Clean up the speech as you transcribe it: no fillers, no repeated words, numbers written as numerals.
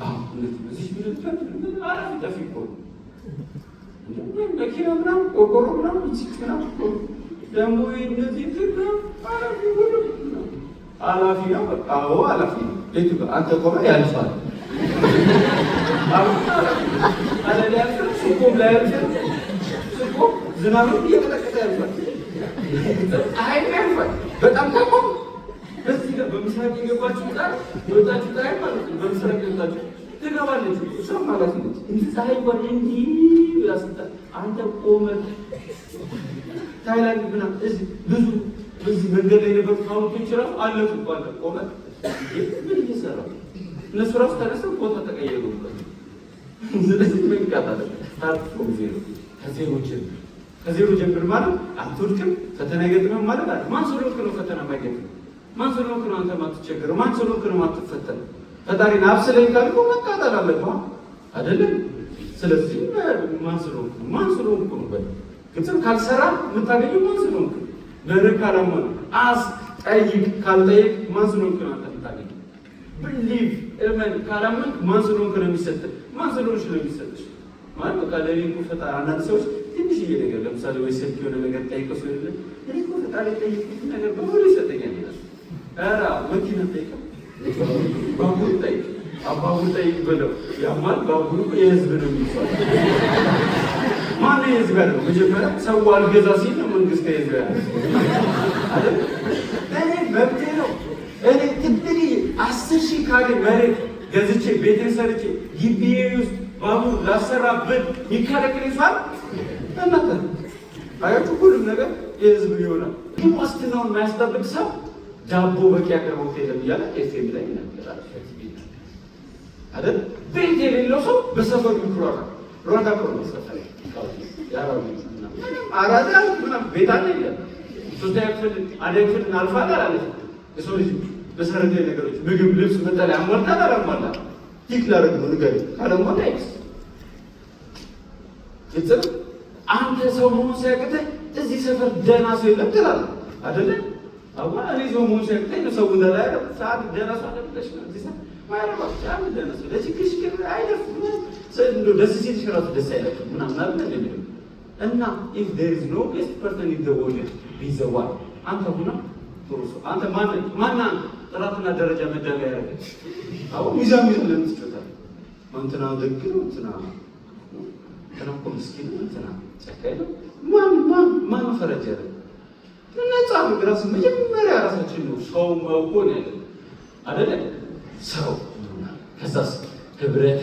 አዎ፣ እውነት ነው። እዚህ አላፊ ጠፊ እኮ ነው። መኪና ምናምን፣ ቆርቆሮ ምናምን፣ እዚህ ምናምን ደግሞ እነዚህ አላፊ አላፊ ነው። በቃ አዎ፣ አላፊ ነው። የቱ ጋር አንተ ቆመህ ያልፋል። አለ ሊያልፍ ስቆም ላይ ያልፍ፣ ስቆም ዝናብም እየቀጠቀጠ ያልፋል፣ ፀሐይም ያልፋል። በጣም ካቆም በዚህ ጋር በምስራቅ የገባችሁ ጣር የወጣችሁ ፀሐይ ማለት ነው። በምስራቅ የወጣችሁ ትገባለች። እሷም ማለት ነች። እንዲህ ፀሐይ እንኳን እንዲህ ብላ ስታ አንተ ቆመህ ታይላንድ ምናምን እዚህ ብዙ በዚህ መንገድ ላይ የነበሩት ሐውልቶች ራሱ አለፉ እኮ። አንተ ቆመህ ምን እየሰራ? እነሱ ራሱ ተነስተው ቦታ ተቀየሩ። ስለዚህ መንቃት አለ። Start from zero፣ ከዜሮ ጀምር። ከዜሮ ጀምር ማለት አትወድቅም፣ ፈተና አይገጥምም ማለት አለ። ማን ስለሆንክ ነው ፈተና የማይገጥም? ማን ስለሆንክ ነው አንተ ማትቸገረው? ማን ስለሆንክ ነው ማትፈተነው? ፈጣሪን አብስለኝ ካልከው መቃጠል አለብህ አይደለም? ስለዚህ ማን ስለሆንክ ነው? ማን ስለሆንኩ ነው? በል ግብፅም ካልሰራ የምታገኘው ማን ስለሆንክ ነው? መርህ ካላመኑ ask፣ ጠይቅ። ካልጠየቅ ማን ስለሆንክ ነው አንተ የምታገኘው? Believe፣ እመን። ካላመንክ ማን ስለሆንክ ነው የሚሰጥህ? ማን ስለሆንሽ ነው የሚሰጥሽ? ማለት በቃ ለእኔ እኮ ፈጣሪ፣ አንዳንድ ሰዎች ትንሽዬ ነገር ለምሳሌ ወይ ስልክ የሆነ ነገር ጠይቀው ሲሆን እኔ እኮ ፈጣሪ ጠይቁት ነገር በሙሉ ይሰጠኛል ይላል። ኧረ መኪና ጠይቀው፣ ባቡር ጠይቅ፣ ባቡር ጠይቅ ብለው ያማል። ባቡር እኮ የህዝብ ነው የሚባለው። ማነው የህዝብ ያለው? መጀመሪያ ሰው አልገዛ ሲል ነው መንግስት የህዝብ ያለው አይደል? እኔ መብቴ ነው። እኔ ትንሽ 10,000 ካሬ መሬት ገዝቼ፣ ቤቴን ሰርቼ፣ ግቢዬ ውስጥ ባቡር ላሰራበት የሚከለክል ይሷል? እናንተ አያችሁ፣ ሁሉም ነገር የህዝብ ይሆናል። ግን ዋስትናውን የማያስጠብቅ ሰው ዳቦ በቂ አቅርቦት የለም እያለ ኤፍኤም ላይ ይናገራል አይደል? ቤት የሌለው ሰው በሰፈሩ ይኩራራል። ሩዋንዳ እኮ ነው ሰፈር አራዳ ምናምን ቤት አለ የለም። ሶስተኛ ክፍል፣ አንደኛ ክፍል አልፋል አላለፍም? የሰው ልጅ መሰረታዊ ነገሮች ምግብ፣ ልብስ፣ መጠለያ አሟልታል አላሟላም? Tick ላደርግ ነው፣ ንገረኝ። ካለሟላ X። ግልጽ ነው። አንተ ሰው መሆን ሲያቅትህ እዚህ ሰፈር ደህና ሰው የለም ትላለህ አይደለ? አዋ፣ እኔ ሰው መሆን ሲያቅተኝ ነው ሰው እንዳላ ሰዓት ደህና ሰው አለ ብለሽ ነው እዚህ ሰዓት ማይረባ ብቻ አንድ ደህና ሰው ለችግርሽ አይደርስም። እንደው ደስ ሲልሽ እራሱ ደስ አይላችሁም ምናምን አይደል እንደሚለው? እና if there is no best person in the world, be the one። አንተ ሁና ጥሩ ሰው። አንተ ማን ማን አንተ ጥራትና ደረጃ መዳቢያ ያደረገ? አሁን ሚዛን ሚዛን ለምን ትጮታለህ? እንትና ደግ ነው፣ እንትና እንትና እኮ ምስኪን ነው፣ እንትና ጨካኝ ነው። ማን ማን ማን ፈረጅ ያደረገ? ነፃ ነው። ራስ መጀመሪያ ራሳችን ነው ሰው መሆን ያለ አይደለ? ሰው ከዛስ ህብረተ